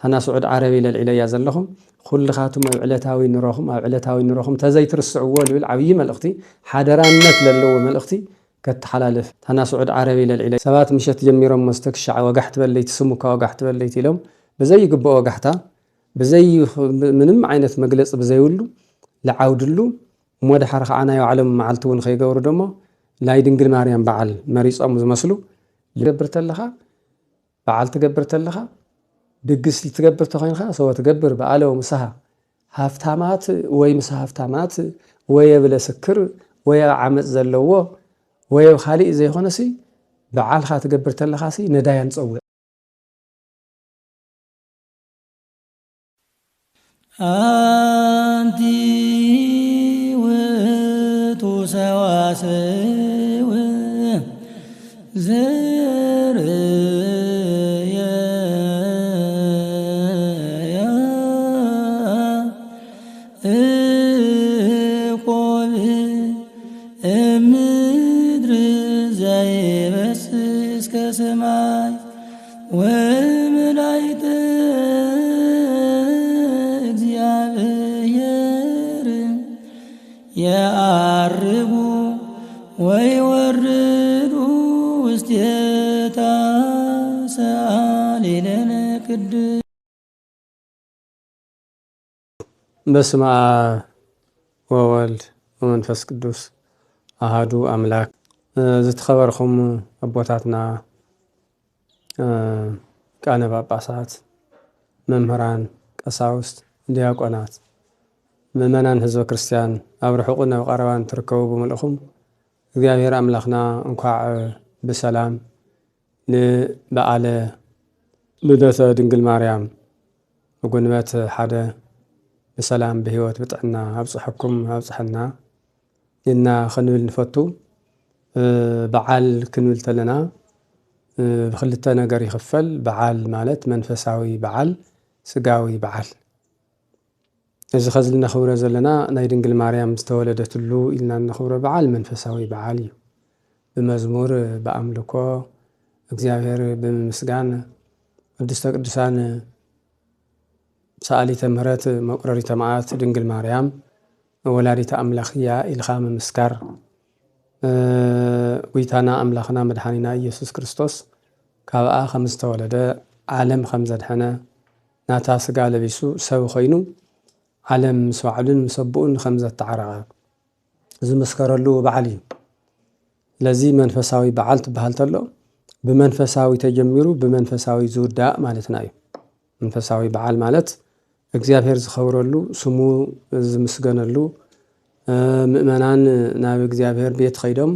ታና ስዑድ ዓረብ ኢለ ኣልዒለያ ዘለኹ። ኩልኻቱም ኣብ ዕለታዊ ኑሮኹም፣ ኣብ ዕለታዊ ኑሮኹም ተዘይትርስዕዎ ልብል ዓብዪ መልእኽቲ፣ ሓደራነት ለለዎ መልእኽቲ ከተሓላልፍ። ታና ስዑድ ዓረብ ኢለ ኣልዒለ። ሰባት ምሸት ጀሚሮም መስተ ክሻዕ ወጋሕ ትበለይቲ፣ ስሙካ ወጋሕ ትበለይቲ ኢሎም ብዘይግብኦ ወጋሕታ፣ ብዘይ ምንም ዓይነት መግለጺ ብዘይብሉ ልዓውድሉ፣ እሞ ድሓር ኸዓ ናይ ባዕሎም መዓልቲ እውን ከይገብሩ ደሞ ናይ ድንግል ማርያም በዓል መሪጾም ዝመስሉ። ትገብር ተለኻ፣ በዓል ትገብር ተለኻ፣ ድግስ ትገብር ተኾይንኻ፣ ሰወ ትገብር በዓለ ወምስሃ። ሃፍታማት ወይ ምስ ሃፍታማት ወይ የብለ ስክር ወይ ኣብ ዓመጽ ዘለዎ ወይ ኣብ ካሊእ ዘይኮነሲ፣ በዓልኻ ትገብር ተለኻሲ ነዳያን ጸውዕ። ኣንቲ ውእቱ ሰዋስው ዘርየ ያዕቆብ እምድር ዘይበስስ ከሰማይ ወመላእክተ እግዚአብሔር የዐርጉ ወይወርዱ ውስቴታ ሰአሊ ለነ ቅድስት። በስመ አብ ወወልድ ወመንፈስ ቅዱስ አሃዱ አምላክ። ዝተኸበርኹም ኣቦታትና፣ እ፣ ሊቃነ ጳጳሳት፣ መምህራን፣ ቀሳውስት፣ ዲያቆናት፣ ምእመናን ህዝበ ክርስቲያን ኣብ ርሑቕን ኣብ ቀረባን ትርከቡ ብምልእኹም እግዚኣብሔር ኣምላኽና እንኳዕ ብሰላም ንበዓለ ልደተ ድንግል ማርያም ብጉንበት ሓደ ብሰላም ብህይወት ብጥዕና ኣብጽሐኩም ኣብጽሐና። ኢልና ክንብል ንፈቱ። እ፣ በዓል ክንብል ተለና፣ እ፣ ብክልተ ነገር ይኽፈል። በዓል ማለት መንፈሳዊ በዓል፣ ስጋዊ በዓል። እዚ ኸዚ እነኽብሮ ዘለና ናይ ድንግል ማርያም ዝተወለደትሉ ኢልና እነኽብሮ በዓል መንፈሳዊ በዓል እዩ። ብመዝሙር፣ ብኣምልኮ፣ እግዚኣብሔር ብምምስጋን፣ ቅድስተ ቅዱሳን ሰኣሊተ ምሕረት መቁረሪተ መዓት ድንግል ማርያም ወላዲተ ኣምላኽ እያ ኢልኻ ምምስካር፣ እ፣ ጎይታና ኣምላኽና መድሓኒና ኢየሱስ ክርስቶስ ካብኣ ከም ዝተወለደ፣ ዓለም ከም ዘድሐነ፣ ናታ ስጋ ለቢሱ ሰብ ኮይኑ ዓለም ምስ ባዕሉን ምስ ኣቦኡን ከም ዘተዓረቐ ዝምስከረሉ በዓል እዩ። ስለዚ መንፈሳዊ በዓል ትበሃል ተሎ ብመንፈሳዊ ተጀሚሩ ብመንፈሳዊ ዝውዳእ ማለትና እዩ። መንፈሳዊ በዓል ማለት እግዚኣብሔር ዝኸብረሉ፣ ስሙ ዝምስገነሉ፣ እ፣ ምእመናን ናብ እግዚኣብሔር ቤት ኸይዶም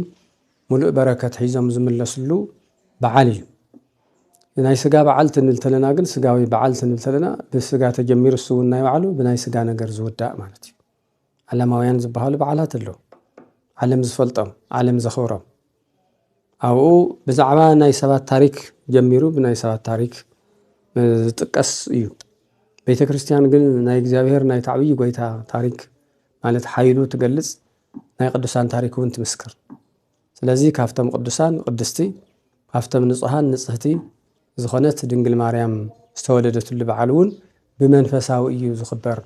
ምሉእ በረከት ሒዞም ዝምለስሉ በዓል እዩ። ናይ ስጋ በዓል ትንብል ተለና ግን፣ ስጋዊ በዓል ትንብል ተለና ብስጋ ተጀሚሩ እሱ እውን ናይ ባዕሉ ብናይ ስጋ ነገር ዝውዳእ ማለት እዩ። ዓለማውያን ዝበሃሉ በዓላት ኣለዉ። ዓለም ዝፈልጦም፣ ዓለም ዘኽብሮም። ኣብኡ ብዛዕባ ናይ ሰባት ታሪክ ጀሚሩ ብናይ ሰባት ታሪክ፣ እ፣ ዝጥቀስ እዩ። ቤተ ክርስቲያን ግን ናይ እግዚኣብሔር ናይቲ ዓብዪ ጎይታ ታሪክ ማለት ሓይሉ ትገልጽ፣ ናይ ቅዱሳን ታሪክ እውን ትምስክር። ስለዚ ካብቶም ቅዱሳን ቅድስቲ፣ ካብቶም ንጹሃን ንጽህቲ ዝኾነት ድንግል ማርያም ዝተወለደትሉ በዓል እውን ብመንፈሳዊ እዩ ዝኽበር።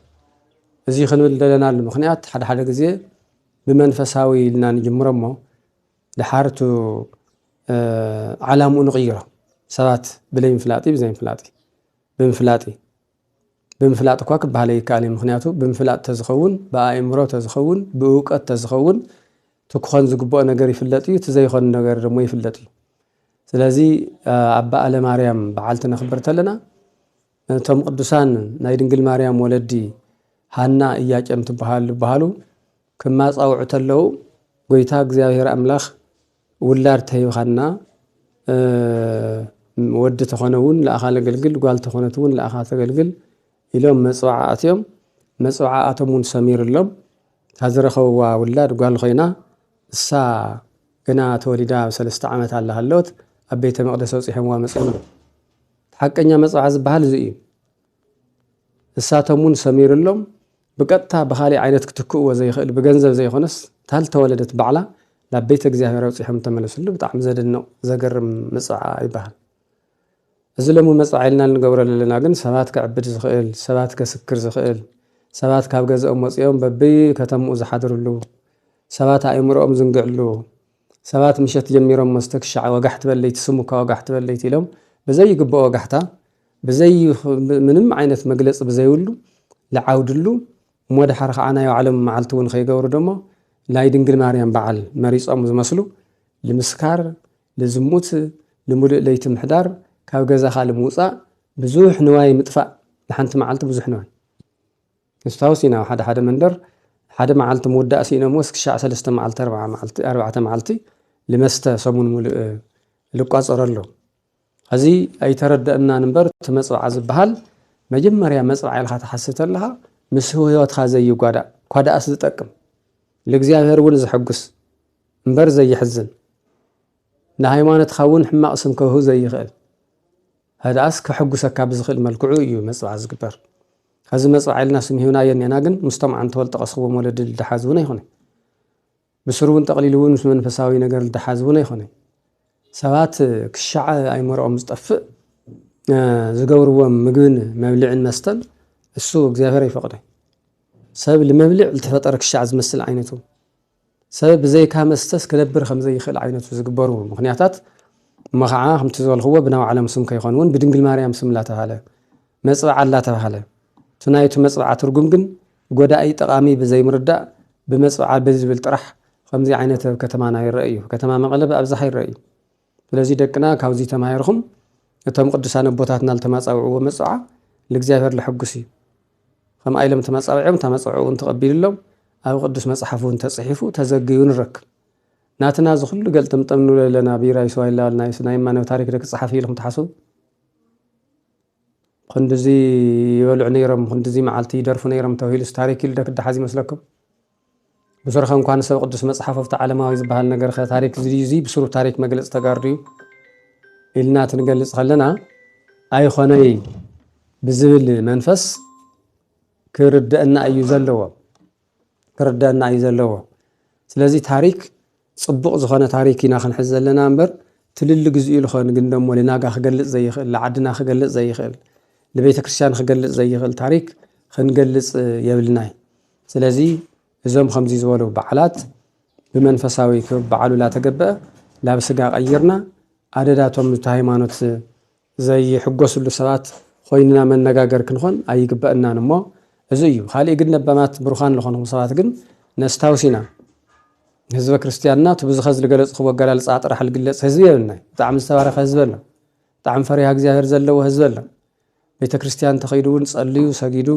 እዚ ክንብል ደለናሉ ምኽንያት ሓደ ሓደ ግዜ ብመንፈሳዊ ኢልና ንጅምሮ እሞ ድሓር እቲ፣ እ፣ ዓላምኡ ንቕይሮ። ሰባት ብለይ ምፍላጥ እዩ፣ ብዘይ ምፍላጥ እዩ። ብምፍላጥ እዩ። ብምፍላጥ እኳ ክበሃል ኣይከኣል እዩ። ምኽንያቱ ብምፍላጥ ተዝኸውን፣ ብኣእምሮ ተዝኸውን፣ ብእውቀት ተዝኸውን፣ እቲ ክኾን ዝግብኦ ነገር ይፍለጥ እዩ፣ እቲ ዘይኾን ነገር ደሞ ይፍለጥ እዩ። ስለዚ፣ እ፣ ኣባ ኣለማርያም በዓልቲ ነኽብር ተለና፣ እቶም ቅዱሳን ናይ ድንግል ማርያም ወለዲ ሃና፣ ኢያቄም ትበሃል ዝበሃሉ ክማጻውዑ ተለዉ፣ ጎይታ እግዚኣብሔር ኣምላኽ ውላድ ተሂብኻና፣ እ፣ ወዲ ተኾነ እውን ለኣኻ ለገልግል፣ ጓል ተኾነት እውን ለኣኻ ተገልግል ኢሎም መጽውዓ ኣትዮም። መጽውዓ ኣቶም እውን ሰሚርሎም። እታ ዝረኸብዋ ውላድ ጓል ኮይና፣ እሳ ገና ተወሊዳ ኣብ ሰለስተ ዓመት ኣላ ሃለወት ኣብ ቤተ መቕደስ ኣውጺሖምዋ መጺኦም። ሓቀኛ መጽውዓ ዝበሃል እዚ እዩ። እሳቶም እውን ሰሚርሎም፣ ብቀጥታ ብኻሊእ ዓይነት ክትክእዎ ዘይኽእል፣ ብገንዘብ ዘይኮነስ፣ እታ ዝተወለደት ባዕላ ናብ ቤተ እግዚኣብሔር ኣውጺሖም ተመለስሉ። ብጣዕሚ ዘደንቕ፣ ዘገርም መጽውዓ ይበሃል። እዚ ሎሚ መጽዓ ኢልና እንገብሮ ዘለና ግን ሰባት ከዕብድ ዝኽእል፣ ሰባት ከስክር ዝኽእል፣ ሰባት ካብ ገዝኦም ወጺኦም በብከተምኡ ዝሓድርሉ፣ ሰባት ኣእምሮኦም ዝንግዕሉ፣ ሰባት ምሸት ጀሚሮም መስተ ክሻዕ ወጋሕ ትበል ለይቲ፣ ስሙካ ወጋሕ ትበል ለይቲ ኢሎም ብዘይግብኦ ወጋሕታ፣ ብዘይ ምንም ዓይነት መግለጺ ብዘይብሉ ልዓውድሉ፣ እሞ ድሓር ከዓ ናይ ባዕሎም መዓልቲ እውን ከይገብሩ ደሞ ናይ ድንግል ማርያም በዓል መሪጾም ዝመስሉ፣ ልምስካር፣ ልዝሙት፣ ልምሉእ ለይቲ ምሕዳር፣ ካብ ገዛኻ ልምውጻእ፣ ብዙሕ ንዋይ ምጥፋእ፣ ንሓንቲ መዓልቲ ብዙሕ ንዋይ። ንስታውስ ኢና ሓደ ሓደ መንደር ሓደ መዓልቲ ምውዳእ ስኢኖምዎስ ክሻዕ ሰለስተ መዓልቲ፣ ኣርባዓ መዓልቲ፣ ኣርባዕተ መዓልቲ ልመስተ ሰሙን ሙሉእ ልቋጸረሉ። እዚ ኣይተረደእናን እምበር፣ እቲ መጽብዓ ዝበሃል መጀመርያ መጽብዓ ኢልካ ትሓስብ ተለኻ ምስ ህይወትካ ዘይጓዳእ፣ እኳ ደኣስ ዝጠቅም፣ ንእግዚኣብሔር እውን ዘሐጉስ እምበር ዘየሕዝን፣ ንሃይማኖትካ እውን ሕማቕ ስም ከውህብ ዘይኽእል፣ ህድኣስ ከሐጉሰካ ብዝኽእል መልክዑ እዩ መጽብዓ ዝግበር። ከዚ መጽብዓ ኢልና ስም ሂብናዮ እኔና፣ ግን ምስቶም ዓንተወል ጠቐስኽዎም ወለዲ ልደሓዝ እውን ኣይኮነን። ብስሩ እውን ጠቕሊሉ እውን ምስ መንፈሳዊ ነገር ልደሓዝ እውን ኣይኮነን። ሰባት ክሻዕ ኣይመርኦም ዝጠፍእ፣ እ፣ ዝገብርዎም ምግብን መብልዕን መስተን እሱ እግዚኣብሔር ኣይፈቕዶን። ሰብ ልመብልዕ ልተፈጠረ ክሻዕ ዝመስል ዓይነቱ፣ ሰብ ብዘይካ መስተስ ክነብር ከም ዘይኽእል ዓይነቱ ዝግበሩ ምኽንያታት፣ እሞ ኸዓ ከምቲ ዝበልኽዎ ብናይ ባዕሎም ስም ከይኮን እውን ብድንግል ማርያም ስም ላተባሃለ፣ መጽብዓ ላተባሃለ፣ እቲ ናይቲ መጽብዓ ትርጉም ግን ጎዳኢ ጠቓሚ ብዘይምርዳእ ብመጽብዓ ብዝብል ጥራሕ ከምዚ ዓይነት ኣብ ከተማና ይረአ እዩ። ከተማ መቐለ ብኣብዝሓ ይረአ እዩ። ስለዚ ደቅና ካብዚ ተማሂርኩም እቶም ቅዱሳን ኣቦታትና ልተማጻውዕዎ መጽብዓ ልእግዚኣብሔር ለሐጉስ እዩ። ከምኣ ኢሎም ተማጻውዕዮም፣ እታ መጽብዓ እውን ተቐቢልሎም፣ ኣብ ቅዱስ መጽሓፍ እውን ተጽሒፉ ተዘግዩ ንረክብ። ናትና እዚ ኩሉ ገልጥምጥም ንብሎ ኣለና፣ ቢራ ይስዋ ይላልና፣ ናይ ማነው ታሪክ ደቂ ጸሓፊ ኢልኩም ትሓስቡ? ክንድዚ ይበልዑ ነይሮም፣ ክንድዚ መዓልቲ ይደርፉ ነይሮም ተባሂሉስ ታሪክ ኢሉ ዶ ክደሓዝ ይመስለኩም? ብስርኸ እንኳን ሰብ ቅዱስ መጽሓፍ ኣብቲ ዓለማዊ ዝበሃል ነገር ከ ታሪክ እዚ ድዩ? እዚ ብስሩ ታሪክ መግለጺ ተጋሩ ድዩ? ኢልና ትንገልጽ ከለና ኣይኾነይ ብዝብል መንፈስ ክርደአና እዩ ዘለዎ። ክርደአና እዩ ዘለዎ። ስለዚ ታሪክ ጽቡቕ ዝኾነ ታሪክ ኢና ክንሕዝ ዘለና እምበር፣ ትልሊ ግዚኡ ልኾን ግን ደሞ ልናጋ ክገልጽ ዘይኽእል፣ ልዓድና ክገልጽ ዘይኽእል፣ ልቤተ ክርስቲያን ክገልጽ ዘይኽእል ታሪክ ክንገልጽ የብልናይ። ስለዚ እዞም ከምዚ ዝበሉ በዓላት ብመንፈሳዊ ክበዓሉ ላተገበአ ላብ ስጋ ቀይርና ኣደዳቶም እቲ ሃይማኖት ዘይሕጎስሉ ሰባት ኮይንና መነጋገር ክንኾን ኣይግበአናን። እሞ እዚ እዩ። ካሊእ ግን ለባማት ብሩኻን ዝኾንኩም ሰባት ግን ነስታውስ ኢና። ህዝበ ክርስቲያንና እቲ ብዝኸ ዝገለጽክዎ ኣገላልጻ ጥራሕ ልግለጽ ህዝቢ የብልናይ። ብጣዕሚ ዝተባረኸ ህዝቢ ኣሎ። ብጣዕሚ ፈሪሃ እግዚኣብሔር ዘለዎ ህዝቢ ኣሎ። ቤተ ክርስቲያን ተኸይዱ እውን ጸልዩ ሰጊዱ፣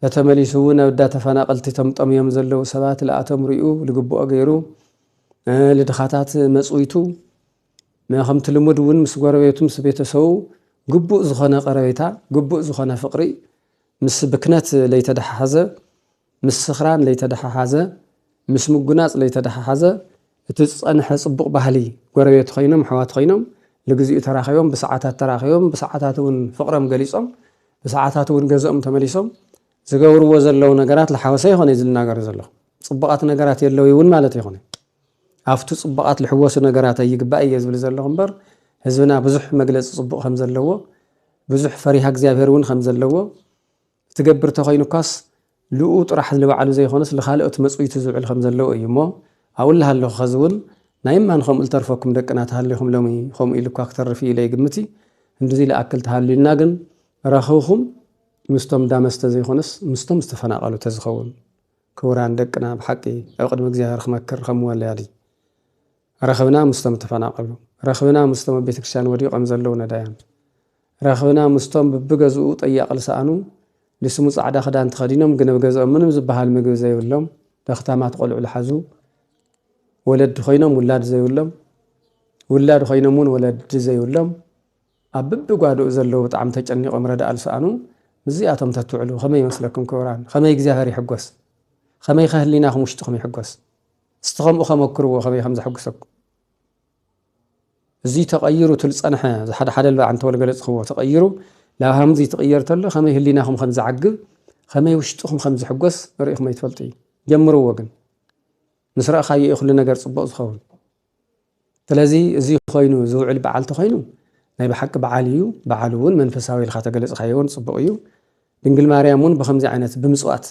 ተተመሊሱ እውን ኣብ እዳ ተፈናቐልቲ እቶም ጠምዮም ዘለዉ ሰባት ልኣቶም ሪኡ ልግብኦ ገይሩ፣ እ፣ ልድኻታት መጽዊቱ፣ ም-፣ ከምቲ ልሙድ እውን ምስ ጎረቤቱ ምስ ቤተሰቡ ግቡእ ዝኾነ ቀረቤታ፣ ግቡእ ዝኾነ ፍቕሪ ምስ ብክነት ለይተደሓሓዘ፣ ምስ ስኽራን ለይተደሓሓዘ፣ ምስ ምጉናጽ ለይተደሓሓዘ፣ እቲ ዝጸንሐ ጽቡቕ ባህሊ ጎረቤት ኮይኖም፣ ኣሕዋት ኮይኖም፣ ልግዚኡ ተራኺቦም፣ ብሰዓታት ተራኺቦም፣ ብሰዓታት እውን ፍቕሮም ገሊጾም፣ ብሰዓታት እውን ገዝኦም ተመሊሶም ዝገብርዎ ዘለዉ ነገራት ልሓወሰ ይኾነ እዩ ዝናገር ዘለኹ። ጽቡቓት ነገራት የለዉ እውን ማለት ይኾነ። ኣብቲ ጽቡቓት ልሕወሱ ነገራት ኣይግባእ እየ ዝብል ዘለኹ እምበር፣ ህዝብና ብዙሕ መግለጺ ጽቡቕ ከም ዘለዎ፣ ብዙሕ ፈሪሃ እግዚኣብሔር እውን ከም ዘለዎ፣ ትገብር ተኾይኑ እኳስ ልኡ ጥራሕ ንባዕሉ ዘይኮነስ ልኻልኦት መጽዊቱ ዝውዕል ከም ዘለዎ እዩ እሞ፣ ኣብኡ ልሃለኹ ኸዚ እውን ናይ እማን ከምኡ ልተርፈኩም ደቅና ተሃሊኹም ሎሚ ከምኡ ኢሉ እኳ ክተርፍ እዩ ኢለ ይግምት። እንድዚ ልኣክል ተሃልዩና ግን ረኽብኹም ምስቶም ዳመስተ ዘይኮነስ ምስቶም ዝተፈናቐሉ ተዝኸውን። ክቡራን ደቅና ብሓቂ ኣብ ቅድሚ እግዚኣብሔር ክመክር ከም ወለዲ ረኽብና ምስቶም ተፈናቐሉ፣ ረኽብና ምስቶም ኣብ ቤተክርስትያን ወዲቖም ዘለዉ ነዳያን፣ ረኽብና ምስቶም ብብገዝኡ ጠያቕ ልሰኣኑ፣ ልስሙ ጻዕዳ ክዳን ተኸዲኖም ግን ኣብ ገዝኦም ምንም ዝበሃል ምግቢ ዘይብሎም፣ ደኽታማት ቆልዑ ልሓዙ፣ ወለዲ ኮይኖም ውላድ ዘይብሎም፣ ውላድ ኮይኖም እውን ወለዲ ዘይብሎም፣ ኣብ ብብጓድኡ ዘለዉ ብጣዕሚ ተጨኒቖም ረድኣ ልሰኣኑ፣ ምስዚኣቶም ተትውዕሉ ከመይ ይመስለኩም ክቡራን? ከመይ እግዚኣብሔር ይሕጎስ? ከመይ ከ ህሊናኹም ውሽጥኹም ይሕጎስ? እስቲ ከምኡ ከመክርዎ ከመይ ከም ዘሐጉሰኩም። እዚ ተቐይሩ እቲ ዝጸንሐ፣ እዚ ሓደ ሓደ ኣንተ ወልገለጽኽዎ ተቐይሩ፣ ናብ ሃምዚ ትቕየር ተሎ ከመይ ህሊናኹም ከም ዝዓግብ፣ ከመይ ውሽጥኹም ከም ዝሕጎስ ርኢኹም ኣይትፈልጡ እዩ። ጀምርዎ ግን። ምስ ረእኻዮ እዩ ኩሉ ነገር ጽቡቕ ዝኸውን። ስለዚ እዚ ኮይኑ ዝውዕል በዓል ተኾይኑ፣ ናይ ብሓቂ በዓል እዩ። በዓል እውን መንፈሳዊ ኢልካ ተገለጽካዮ እውን ጽቡቕ እዩ። ድንግል ማርያም እውን ብኸምዚ ዓይነት ብምጽዋት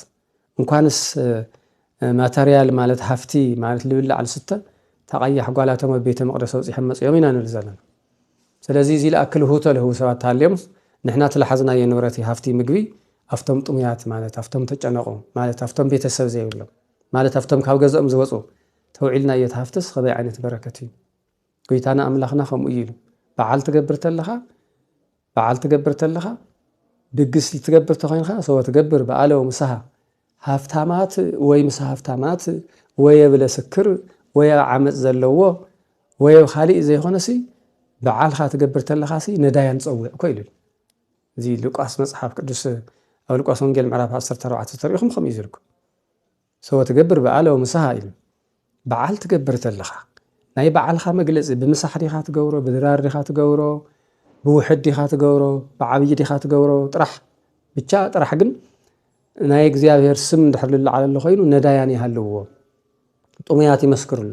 እንኳንስ ማተርያል ማለት ሃፍቲ ማለት ልብላዕ ልስተ ታቐያሕ ጓላቶም ኣብ ቤተ መቕደስ ኣውፂሖም መፅኦም ኢና ንብል ዘለና። ስለዚ እዚ ልኣክል ህውቶ ልህቡ ሰባት ተሃልዮም ንሕና ትለሓዝናዮ ንብረት ሃፍቲ ምግቢ ኣብቶም ጥሙያት ማለት ኣብቶም ተጨነቑ ማለት ኣብቶም ቤተሰብ ዘይብሎም ማለት ኣብቶም ካብ ገዝኦም ዝወፁ ተውዒልናዮ ሃፍትስ ከበይ ዓይነት በረከት እዩ። ጎይታና ኣምላኽና ከምኡ እዩ ኢሉ። በዓል ትገብር ተለኻ በዓል ትገብር ተለኻ ድግስ ትገብር ተኾይንካ ሰወ ትገብር በኣለው ምሳሃ ሃፍታማት ወይ ምስ ሃፍታማት ወይ የብለ ስክር ወይ ኣብ ዓመፅ ዘለዎ ወይ ኣብ ካሊእ ዘይኮነሲ በዓልካ ትገብር ተለኻሲ ነዳያን ፀውዕ እኮ ኢሉ። እዚ ሉቃስ መፅሓፍ ቅዱስ ኣብ ሉቃስ ወንጌል ምዕራፍ ዓሰርተ ኣርባዕተ ተሪእኹም ከምኡ እዩ ዝልኩ ሰወ ትገብር በኣለው ምሳሃ ኢሉ። በዓል ትገብር ተለኻ ናይ በዓልኻ መግለፂ ብምሳሕ ዲኻ ትገብሮ ብድራር ዲኻ ትገብሮ ብውሕድ ዲኻ ትገብሮ ብዓብዪ ዲኻ ትገብሮ ጥራሕ ብቻ ጥራሕ ግን ናይ እግዚኣብሔር ስም እንድሕር ልለዓለሉ ኮይኑ ነዳያን ይሃልውዎ ጥሙያት ይመስክርሉ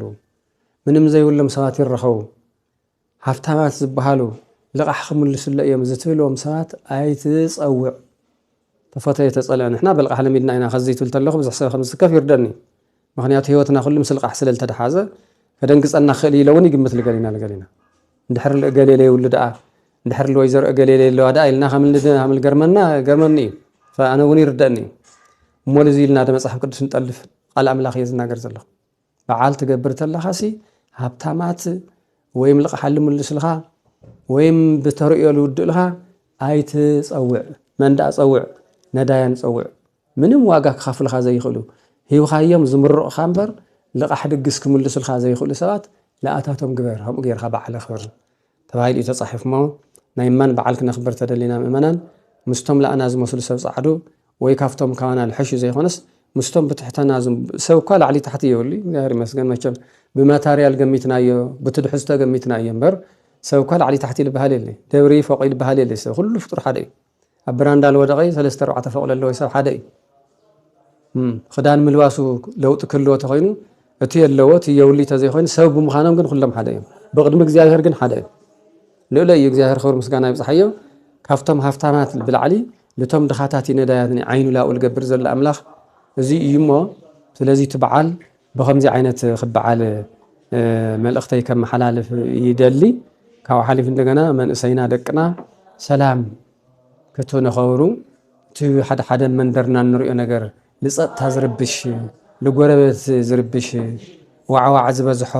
ምንም ዘይብሎም ሰባት ይረኸቡ ሃፍታማት ዝበሃሉ ልቓሕ ክምልስሎ እዮም ዝትብልዎም ሰባት ኣይትፀውዕ። ተፈተየ ተፀልአ ንሕና ብልቓሕ ለሚድና ኢና ከዚ ትብል ተለኹ ብዙሕ ሰብ ከም ዝስከፍ ይርደኒ። ምክንያቱ ህይወትና ኩሉ ምስ ልቓሕ ስለ ዝተደሓዘ ከደንግፀና ክእል ኢለ እውን ይግምት ልገሊና ልገሊና እንድሕር ልእገሌለ የብሉ ደኣ እንድሕር ልወይዘሮ እገሌለ የለዋ ደኣ ኢልና ከም ልገርመና ገርመኒ እዩ። ኣነ እውን ይርደኒ እዩ። እሞ ልዚ ኢልና ደ መፅሓፍ ቅዱስ ንጠልፍ ቃል ኣምላኽ እየ ዝናገር ዘለኹ። በዓል ትገብር ተለኻሲ ሃብታማት ወይም ልቕሓ ልምልስልኻ ወይም ብተርእዮ ልውድእልኻ ኣይትጸውዕ። መን ደኣ ጸውዕ? ነዳያን ጸውዕ። ምንም ዋጋ ክኸፍልኻ ዘይኽእሉ ሂብኻዮም ዝምርቑኻ እምበር ልቓሕ ድግስ ክምልስልኻ ዘይኽእሉ ሰባት ለኣታቶም ግበር። ከምኡ ጌርካ በዓል ኣኽብር። ተባሂሉ እዩ ተጻሒፉ እሞ ናይ እማን በዓል ክነኽብር ተደሊና ምእመናን ምስቶም ለኣና ዝመስሉ ሰብ ጻዕዱ ወይ ካብቶም ካባና ልሐሹ ዘይኮነስ ምስቶም ብትሕተና ዝም- ሰብ እኳ ላዕሊ ታሕቲ የብሉ እግዚኣብሔር ይመስገን መቸም ብማታርያል ገሚትናዮ ብትድሕዝቶ ገሚትናዮ እምበር ሰብ እኳ ላዕሊ ታሕቲ ልበሃል የለ ደብሪ ፎቕ ልበሃል የለ ሰብ ኩሉ ፍጡር ሓደ እዩ ኣብ ብራንዳ ልወደቐ ሰለስተ ኣርባዕተ ፎቕ ለለወ ሰብ ሓደ እዩ እም፣ ክዳን ምልባሱ ለውጢ ክህልዎ ተኾይኑ እቲ የለዎ እቲ የብሉ ተዘይኮይኑ ሰብ ብምዃኖም ግን ኩሎም ሓደ እዮም። ብቕድሚ እግዚኣብሔር ግን ሓደ እዮም። ልእለ እዩ እግዚኣብሔር ክብር ምስጋና ይብፅሓዮ። ካብቶም ሃፍታማት ብላዕሊ ልቶም ድኻታት ነዳያት ዓይኑ ላኡ ልገብር ዘሎ ኣምላኽ እዚ እዩ እሞ ስለዚ እቲ በዓል ብኸምዚ ዓይነት ክበዓል እ፣ መልእኽተይ ከመሓላልፍ ይደሊ። ካብኡ ሓሊፍ እንደገና መንእሰይና ደቅና ሰላም ክትነኸብሩ እቲ ሓደ ሓደ መንደርና እንሪኦ ነገር ንፀጥታ ዝርብሽ ንጎረበት ዝርብሽ ዋዕዋዕ ዝበዝሖ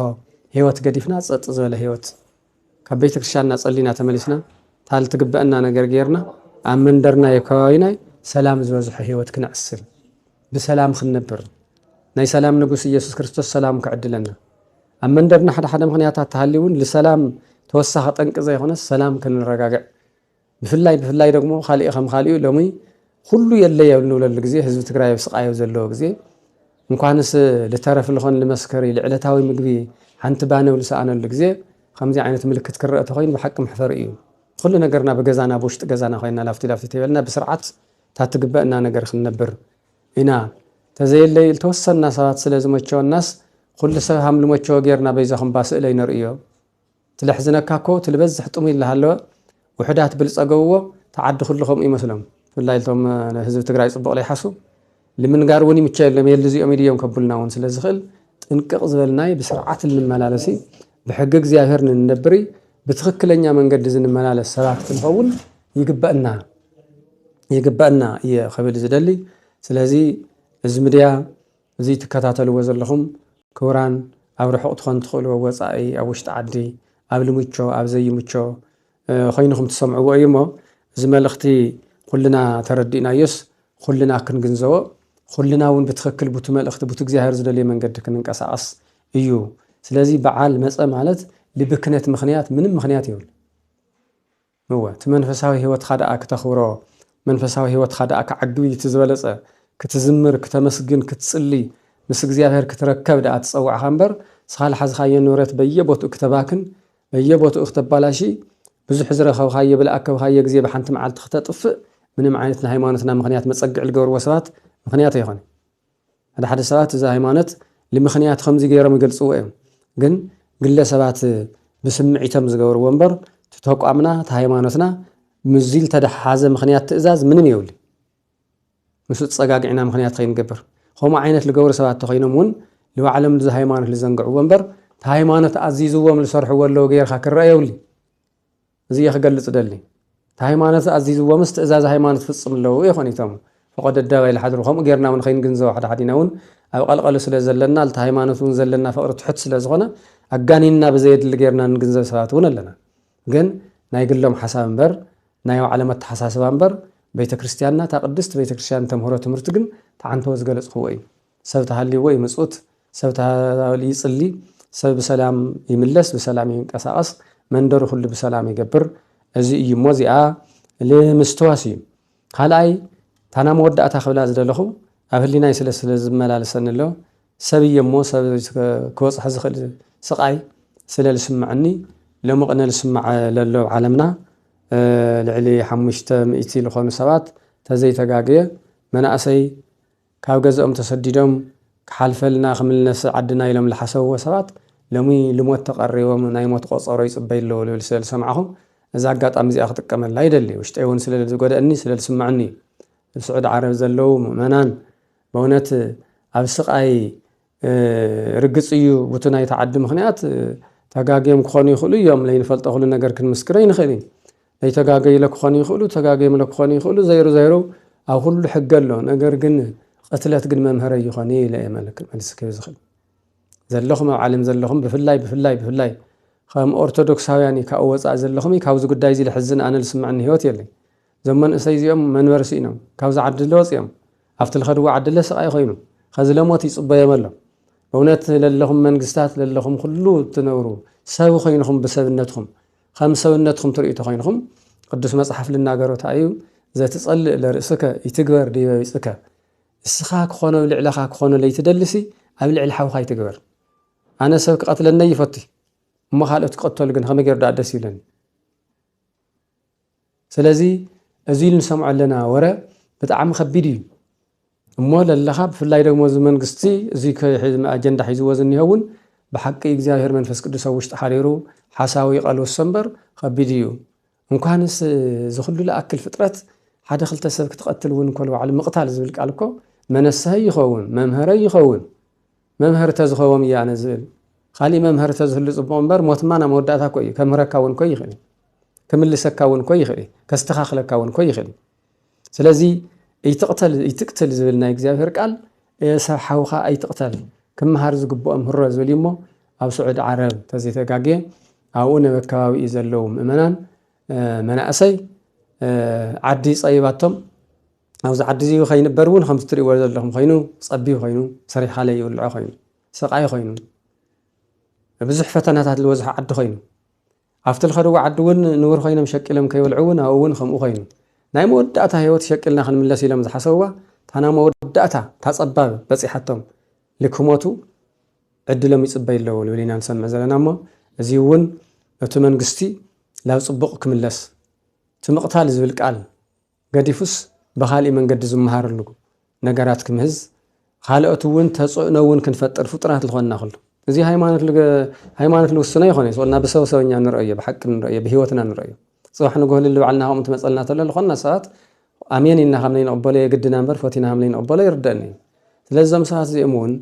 ህይወት ገዲፍና ፀጥ ዝበለ ህይወት ካብ ቤተ ክርስቲያንና ፀሊና ተመሊስና ታል ትግበአና ነገር ጌርና ኣብ መንደርና የከባቢና ሰላም ዝበዝሖ ህይወት ክነዕስል ብሰላም ክንነብር ናይ ሰላም ንጉስ ኢየሱስ ክርስቶስ ሰላም ክዕድለና ኣብ መንደርና ሓደ ሓደ ምክንያታት ተሃልዩ እውን ንሰላም ተወሳኺ ጠንቂ ዘይኮነስ ሰላም ክንረጋግዕ ብፍላይ ብፍላይ ደግሞ ካሊእ ከም ካሊኡ ሎሚ ኩሉ የለየ ንብለሉ ግዜ ህዝቢ ትግራይ ኣብ ስቃይ ኣብ ዘለዎ ግዜ እንኳንስ ልተረፍ ልኾን ልመስከሪ ልዕለታዊ ምግቢ ሓንቲ ባነው ልሰኣነሉ ግዜ ከምዚ ዓይነት ምልክት ክረአ ተኮይኑ ብሓቂ መሕፈሪ እዩ። ኩሉ ነገርና ብገዛና ብውሽጢ ገዛና ኮይና ላፍቲ ላፍቲ ተይበልና ብስርዓት ታትግበእና ነገር ክንነብር ኢና። ተዘየለይ ልተወሰና ሰባት ስለ ዝመቸወናስ ኩሉ ሰብ ሃም ልመቸዎ ጌርና በይዛኹም ባስእለይ ነርእዮ። ትለሕዝነካ እኮ እቲ ልበዝሕ ጥሙይ ልሃለወ ውሑዳት ብልጸገውዎ ተዓዲ ኩሉ ከምኡ ይመስሎም። ብፍላይ እቶም ህዝቢ ትግራይ ጽቡቕ ለይሓሱ ልምንጋር እውን ይምቸ የሎም የል እዚኦም ኢድዮም ከብሉና እውን ስለ ዝኽእል ጥንቅቕ ዝበልናይ ብስርዓት ልንመላለሲ ብሕጊ እግዚኣብሔር ንንነብሪ ብትኽክለኛ መንገዲ ዝንመላለስ ሰባት ክንኸውን ይግበእና ይግበእና እየ ክብል ዝደሊ። ስለዚ እዚ ምድያ እዚ ትከታተልዎ ዘለኹም ክቡራን ኣብ ርሑቕ ትኾን ትኽእልዎ ወፃኢ ኣብ ውሽጢ ዓዲ ኣብ ልምቾ ኣብ ዘይምቾ ኮይንኹም ትሰምዕዎ እዩ እሞ እዚ መልእኽቲ ኩልና ተረዲእናዮስ ኩልና ክንግንዘቦ ኩልና እውን ብትኽክል ቡቲ መልእኽቲ ቡቲ እግዚኣብሔር ዝደልየ መንገዲ ክንንቀሳቐስ እዩ። ስለዚ በዓል መፀ ማለት ልብክነት ምኽንያት ምንም ምኽንያት የብሉ። እወ እቲ መንፈሳዊ ህይወትካ ደኣ ክተኽብሮ መንፈሳዊ ህይወትካ ደኣ ክዓግብ እቲ ዝበለፀ ክትዝምር ክተመስግን ክትፅሊ ምስ እግዚኣብሔር ክትረከብ ደኣ ትፀዋዕካ እምበር ስኻ ልሓዝኻዮ ንብረት በየቦትኡ ክተባክን በየቦትኡ ክተባላሺ ብዙሕ ዝረኸብኻዮ ብልኣከብኻዮ ግዜ ብሓንቲ መዓልቲ ክተጥፍእ ምንም ዓይነት ንሃይማኖትና ምኽንያት መፀግዒ ልገብርዎ ሰባት ምኽንያት ኣይኾነ። ሓደ ሓደ ሰባት እዚ ሃይማኖት ንምኽንያት ከምዚ ገይሮም ይገልፅዎ እዮም። ግን ግለ ሰባት ብስምዒቶም ዝገብርዎ እምበር እቲ ተቋምና፣ እቲ ሃይማኖትና ምስዚ ዝተደሓሓዘ ምኽንያት ትእዛዝ ምንም የብሉ። ምስኡ ተጸጋጊዕና ምኽንያት ከይንገብር። ከምኡ ዓይነት ዝገብሩ ሰባት ተኾይኖም እውን ንባዕሎም እዚ ሃይማኖት ዝዘንግዕዎ እምበር፣ እቲ ሃይማኖት ኣዚዝዎም ዝሰርሕዎ ኣለዉ ጌርካ ክረአ የብሉ። እዚ እየ ክገልጽ ደሊ። እቲ ሃይማኖት ኣዚዝዎምስ ትእዛዝ ሃይማኖት ፍጽም ኣለዉ ይኾን ኢቶም። ፈቐዶ ኣደባባይ ዝሓድሩ ከምኡ ጌርና እውን ከይንግንዘቦ ሓደ ሓዲና እውን ኣብ ቀልቐሉ ስለ ዘለና፣ እቲ ሃይማኖት እውን ዘለና ፍቕሪ ትሑት ስለ ዝኾነ ኣጋኒንና ብዘየድሊ ጌርና ንግንዘብ ሰባት እውን ኣለና። ግን ናይ ግሎም ሓሳብ እምበር ናይ ባዕሎም ኣተሓሳስባ እምበር ቤተ ክርስቲያንና እታ ቅድስቲ ቤተ ክርስቲያን ተምህሮ ትምህርቲ ግን ተዓንተዎ ዝገለጽክዎ እዩ። ሰብ ተሃልይዎ ይምጽኡት፣ ሰብ ተሃልዩ ይጽሊ፣ ሰብ ብሰላም ይምለስ፣ ብሰላም ይንቀሳቐስ፣ መንደሩ ኩሉ ብሰላም ይገብር። እዚ እዩ እሞ እዚኣ ልምስትዋስ እዩ። ካልኣይ ታና መወዳእታ ክብላ ዝደለኹ ኣብ ህሊናይ ስለ ስለ ዝመላለሰኒ ኣሎ ሰብ እየ እሞ ሰብ ክበፅሐ ዝኽእል ስቓይ ስለ ዝስምዐኒ ሎሚ ቅነ ዝስምዐ ለሎ ኣብ ዓለምና ልዕሊ ሓሙሽተ ሚእቲ ዝኾኑ ሰባት ተዘይተጋግየ መናእሰይ ካብ ገዝኦም ተሰዲዶም ክሓልፈልና ክምልነስ ዓድና ኢሎም ዝሓሰብዎ ሰባት ሎሚ ልሞት ተቐሪቦም ናይ ሞት ቆፀሮ ይፅበይ ኣለዎ ልብል ስለ ዝሰማዕኹ እዛ ኣጋጣሚ እዚኣ ክጥቀመላ ይደሊ። ውሽጠይ እውን ስለ ዝጎደእኒ ስለ ዝስምዐኒ ኣብ ስዑድ ዓረብ ዘለዉ ምእመናን በእውነት ኣብ ስቓይ ርግፅ እዩ። ቡቲ ናይቲ ዓዲ ምኽንያት ተጋግዮም ክኾኑ ይኽእሉ እዮም። ለይንፈልጦ ኩሉ ነገር ክንምስክር ኣይንኽእል እዩ። ለይተጋገዩለ ክኾኑ ይኽእሉ፣ ተጋግዮምለ ክኾኑ ይኽእሉ። ዘይሩ ዘይሩ ኣብ ኩሉ ሕጊ ኣሎ። ነገር ግን ቅትለት ግን መምህረይ ይኾን ኢለ እየ መልክ መልስ ክህብ ዝኽእል። ዘለኹም ኣብ ዓለም ዘለኹም ብፍላይ ብፍላይ ብፍላይ ከም ኦርቶዶክሳውያን እዩ ካብኡ ወፃእ ዘለኹም እዩ ካብዚ ጉዳይ እዚ ልሕዝን ኣነ ልስምዐኒ ህይወት የለይ። እዞም መንእሰይ እዚኦም መንበሪ ስኢኖም ካብዚ ዓዲ ለወፂኦም ኣብቲ ልኸድዎ ዓዲ ለስቓይ ኮይኑ ኸዚ ለሞት ይፅበዮም ኣሎ። እውነት ለለኹም መንግስታት ለለኹም ኩሉ እትነብሩ ሰብ ኮይንኹም ብሰብነትኹም ከም ሰብነትኹም ትርእዩ ተኮይንኹም ቅዱስ መፅሓፍ ልናገሮ እንታይ እዩ? ዘትጸልእ ለርእስከ ይትግበር ዲበ ቢጽከ። እስኻ ክኾኖ ኣብ ልዕለኻ ክኾኖ ለይትደልሲ ኣብ ልዕሊ ሓውኻ ይትግበር። ኣነ ሰብ ክቐትለነ ይፈቱ እሞ ካልኦት ክቐተሉ ግን ከመይ ገይሩ ደኣ ደስ ይብለኒ? ስለዚ እዚ ኢሉ ንሰምዖ ኣለና ወረ ብጣዕሚ ከቢድ እዩ። እሞ ለለኻ ብፍላይ ደግሞ እዚ መንግስቲ እዚ ኣጀንዳ ሒዝዎ ዝኒሀ እውን ብሓቂ እግዚኣብሔር መንፈስ ቅዱስ ኣብ ውሽጢ ሓሪሩ ሓሳዊ ይቐልውሶ እምበር ከቢድ እዩ። እንኳንስ እዚ ኩሉ ለኣክል ፍጥረት ሓደ ክልተ ሰብ ክትቐትል እውን እኮ ንባዕሉ ምቕታል ዝብል ቃል እኮ መነሳይ ይኸውን መምህረይ ይኸውን። መምህር ተዝኸውን እየ ኣነ ዝብል። ካሊእ መምህር ተዝህሉ ፅቡቕ እምበር ሞትማ ናብ መወዳእታ እኮ እዩ። ከምህረካ እውን እኮ ይኽእል እዩ። ክምልሰካ እውን እኮ ይኽእል እዩ። ከስተኻኽለካ እውን እኮ ይኽእል እዩ። ስለዚ ይትቕተል ይትቅትል ዝብል ናይ እግዚኣብሔር ቃል ሰብ ሓውኻ ኣይትቕተል ክምሃር ዝግብኦም ህሮ ዝብል እዩ እሞ ኣብ ስዑድ ዓረብ ተዘይተጋግየ ኣብኡ ነበብ ከባቢኡ ዘለዉ ምእመናን መናእሰይ ዓዲ ጸቢባቶም ኣብዚ ዓዲ እዚ ከይንበር እውን ከምዚ ትሪእዎ ዘለኹም ኮይኑ ጸቢብ ኮይኑ ሰሪሕካ ለይብልዖ ኮይኑ ስቓይ ኮይኑ ብዙሕ ፈተናታት ዝበዝሖ ዓዲ ኮይኑ ኣብቲ ዝኸድዎ ዓዲ እውን ንቡር ኮይኖም ሸቂሎም ከይበልዑ እውን ኣብኡ እውን ከምኡ ኮይኑ ናይ መወዳእታ ህይወት ሸቂልና ክንምለስ ኢሎም ዝሓሰብዋ ታና መወዳእታ ታፀባብ በፂሓቶም ልክሞቱ ዕድሎም ይፅበይ ኣለዎ ልብል ኢና ንሰምዕ ዘለና እሞ እዚ እውን እቲ መንግስቲ ላብ ፅቡቕ ክምለስ እቲ ምቕታል ዝብል ቃል ገዲፉስ ብኻሊእ መንገዲ ዝመሃረሉ ነገራት ክምህዝ ካልኦት እውን ተፅዕኖ እውን ክንፈጥር ፍጡራት ዝኾንና ኩሉ እዚ ሃይማኖት ልውስኖ ይኾነ ስና ብሰብ ሰብኛ ንረእዮ ብሓቂ ንረእዮ ብህይወትና ንረእዮ ፅባሕ ንጎህልል ባዕልና ከምኡ ትመፀልና ተሎ ዝኾንና ሰባት ኣሜን ኢልና ከም ነይንቕበሎ የግድና እምበር ፈቲና ከም ነይንቕበሎ ይርደአኒ እዩ ስለዚ እዞም ሰባት እዚኦም እውን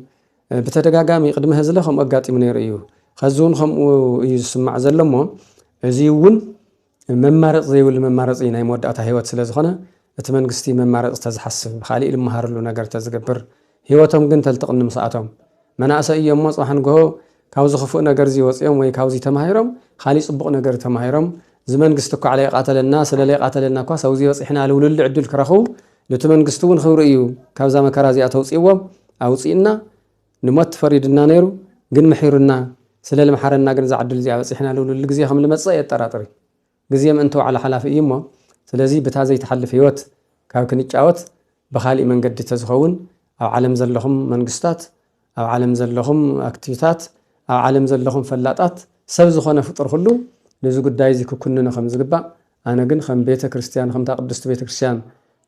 ብተደጋጋሚ ቅድሚ ህዝለ ከምኡ ኣጋጢሙ ነይሩ እዩ ከዚ እውን ከምኡ እዩ ዝስማዕ ዘሎ እሞ እዚ እውን መማረፂ ዘይብሉ መማረፂ ናይ መወዳእታ ህይወት ስለ ዝኾነ እቲ መንግስቲ መማረፂ ተዝሓስብ ካሊእ ልመሃርሉ ነገር ተዝገብር ህይወቶም ግን ተልትቕኒ ምስኣቶም መናእሰይ እዮም እሞ ፅባሕ ንግሆ ካብዚ ክፉእ ነገር እዚ ወፂኦም ወይ ካብዚ ተማሂሮም ካሊእ ፅቡቕ ነገር ተማሂሮም እዚ መንግስቲ እኳ ለይቃተለና ስለ ለይቃተለና እኳ ሰብዚ በፂሕና ልውልሉ ዕድል ክረኽቡ ነቲ መንግስቲ እውን ክብሪ እዩ ካብዛ መከራ እዚኣ ተውፅእዎም ኣውፅእና ንሞት ፈሪድና ነይሩ ግን ምሒሩና ስለ ልምሓረና ግን እዛ ዕድል እዚኣ በፂሕና ልውልሉ ግዜ ከም ልመፅእ የጠራጥር እዩ ግዜ ምእንቲ ዋዕላ ሓላፊ እዩ እሞ ስለዚ ብታ ዘይትሓልፍ ህይወት ካብ ክንጫወት ብኻሊእ መንገዲ ተዝኸውን ኣብ ዓለም ዘለኹም መንግስታት ኣብ ዓለም ዘለኹም ኣክቲቪታት ኣብ ዓለም ዘለኹም ፈላጣት ሰብ ዝኾነ ፍጡር ኩሉ ነዚ ጉዳይ እዚ ክኩንኖ ከም ዝግባእ ኣነ ግን ከም ቤተ ክርስቲያን ከምታ ቅድስቲ ቤተ ክርስቲያን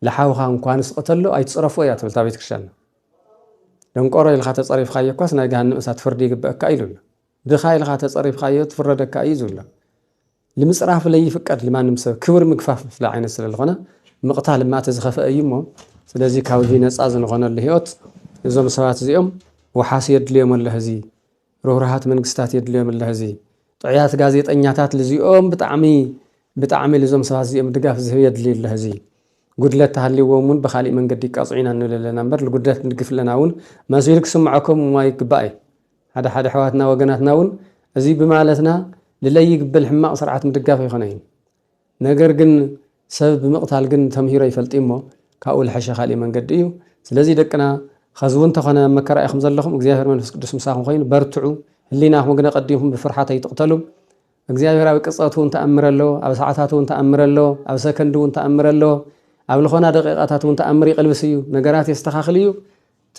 ለሓውኻ እንኳንስ ቅተሎ ኣይትፅረፎ እያ ትብል እታ ቤተ ክርስቲያን ደንቆሮ ኢልካ ተፀሪፍካዮ እኳስ ናይ ገሃንም እሳት ፍርዲ ይግበአካ ኢሉ ኣሎ ድኻ ኢልካ ተፀሪፍካዮ ትፍረደካ እዩ ዝብሎ ልምፅራፍ ለይፍቀድ ልማንም ሰብ ክብር ምግፋፍ ስለ ዓይነት ስለ ዝኾነ ምቕታል እማ እቲ ዝኸፍአ እዩ እሞ፣ ስለዚ ካብዚ ነፃ ዝንኾነሉ ህይወት እዞም ሰባት እዚኦም ወሓሲ የድልዮም ኣሎ ህዚ፣ ርህሩሃት መንግስታት የድልዮም ኣሎ ህዚ፣ ጥዑያት ጋዜጠኛታት ልዚኦም ብጣዕሚ ብጣዕሚ ልዞም ሰባት እዚኦም ድጋፍ ዝህብ የድልዩ ኣሎ ህዚ። ጉድለት ተሃልይዎም እውን ብካሊእ መንገዲ ይቃፅዑ ኢና ንብል ኣለና እምበር፣ ልጉድለት ንድግፍ ኣለና እውን መሲሉ ክስምዐኩም እማ ይግባእ እዩ። ሓደ ሓደ ኣሕዋትና ወገናትና እውን እዚ ብማለትና ልለይ ይግበል ሕማቕ ስርዓት ምድጋፍ ኣይኮነ እዩ። ነገር ግን ሰብ ብምቕታል ግን ተምሂሮ ይፈልጥ እሞ ካብኡ ልሐሸ ካሊእ መንገዲ እዩ። ስለዚ ደቅና ኸዚ እውን ተኾነ ኣብ መከራ ኢኹም ዘለኹም እግዚኣብሔር መንፈስ ቅዱስ ምሳኹም ኮይኑ በርትዑ። ህሊናኹም ግን ኣቐዲምኩም ብፍርሓት ኣይትቕተሉ። እግዚኣብሔር ኣብ ቅጽበት እውን ተኣምር ኣሎ፣ ኣብ ሰዓታት እውን ተኣምር ኣሎ፣ ኣብ ሰከንድ እውን ተኣምር ኣሎ፣ ኣብ ልኾና ደቂቓታት እውን ተኣምር ይቕልብስ እዩ። ነገራት የስተኻኽል እዩ።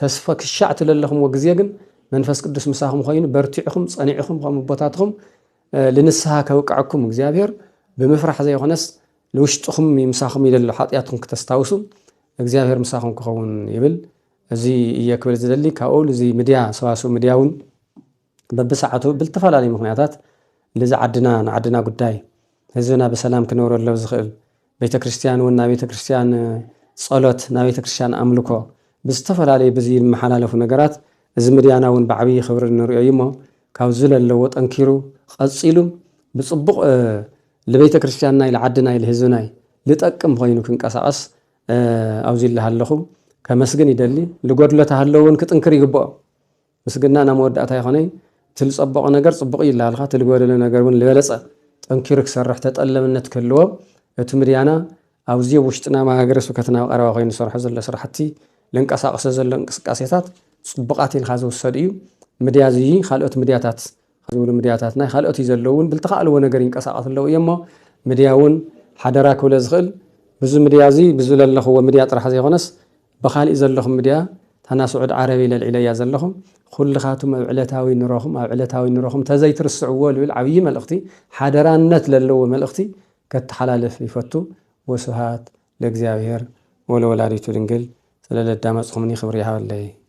ተስፋ ክሻዕ ትለለኹምዎ ግዜ ግን መንፈስ ቅዱስ ምሳኹም ኮይኑ በርቲዕኹም ጸኒዕኹም ከም ኣቦታትኹም ልንስሓ ከብቅዐኩም እግዚኣብሔር ብምፍራሕ ዘይኮነስ ንውሽጥኹም ምሳኹም ይደሎ ሓጢኣትኩም ክተስታውሱ እግዚኣብሔር ምሳኹም ክኸውን ይብል። እዚ እየ ክብል ዝደሊ። ካብኡ እዚ ሚድያ ሰዋስው ሚድያ እውን በብሰዓቱ ብልተፈላለዩ ምኽንያታት ልዚ ዓድና ንዓድና ጉዳይ ህዝብና ብሰላም ክነብረሎ ዝኽእል ቤተክርስትያን እውን ናይ ቤተክርስትያን ጸሎት ናይ ቤተክርስትያን ኣምልኮ ብዝተፈላለዩ ብዚ ዝመሓላለፉ ነገራት እዚ ምድያና እውን ብዓብዪ ክብሪ ንሪኦ እዩ እሞ ካብዚ ለለዎ ጠንኪሩ ቀፂሉ ብፅቡቕ ልቤተ ክርስቲያንናይ ልዓድናይ ልህዝብናይ ልጠቅም ኮይኑ ክንቀሳቐስ ኣብዚ ኣለኹ ከመስግን ይደሊ። ልጎድሎ ተሃለዎ እውን ክጥንክር ይግብኦ። ምስግና ናብ መወዳእታ ይኾነይ። እቲ ልጸበቖ ነገር ጽቡቕ እዩ ይልሃልካ፣ እቲ ልጎደለ ነገር እውን ልበለጸ ጠንኪሩ ክሰርሕ ተጠለብነት ክህልዎ እቲ ምድያና ኣብዚ ውሽጥና ኣብ ሃገረ ስብከትና ኣብ ቀረባ ኮይኑ ዝሰርሖ ዘሎ ስራሕቲ ልንቀሳቐሶ ዘሎ እንቅስቃሴታት ጽቡቓት ኢልካ ዝውሰድ እዩ። ምድያ እዚ ካልኦት ምድያታት ዝብሉ ምድያታት ናይ ካልኦት እዩ ዘለዉ እውን ብልተኻእልዎ ነገር ይንቀሳቐሱ ኣለዉ እዮም እሞ ምድያ እውን ሓደራ ክብለ ዝኽእል ብዙ ምድያ እዚ ብዙ ለለኽዎ ምድያ ጥራሕ ዘይኮነስ ብኻሊእ ዘለኹም ምድያ ታና ስዑድ ዓረብ ኢለ ልዒለያ ዘለኹም ኩልኻቱም ኣብ ዕለታዊ ኑሮኹም ኣብ ዕለታዊ ኑሮኹም ተዘይትርስዕዎ ልብል ዓብዪ መልእኽቲ ሓደራነት ለለዎ መልእኽቲ ከተሓላልፍ ይፈቱ። ወስብሃት ለእግዚኣብሔር ወለወላዲቱ ድንግል። ስለ ለዳመፅኹምኒ ክብሪ ይሃበለይ።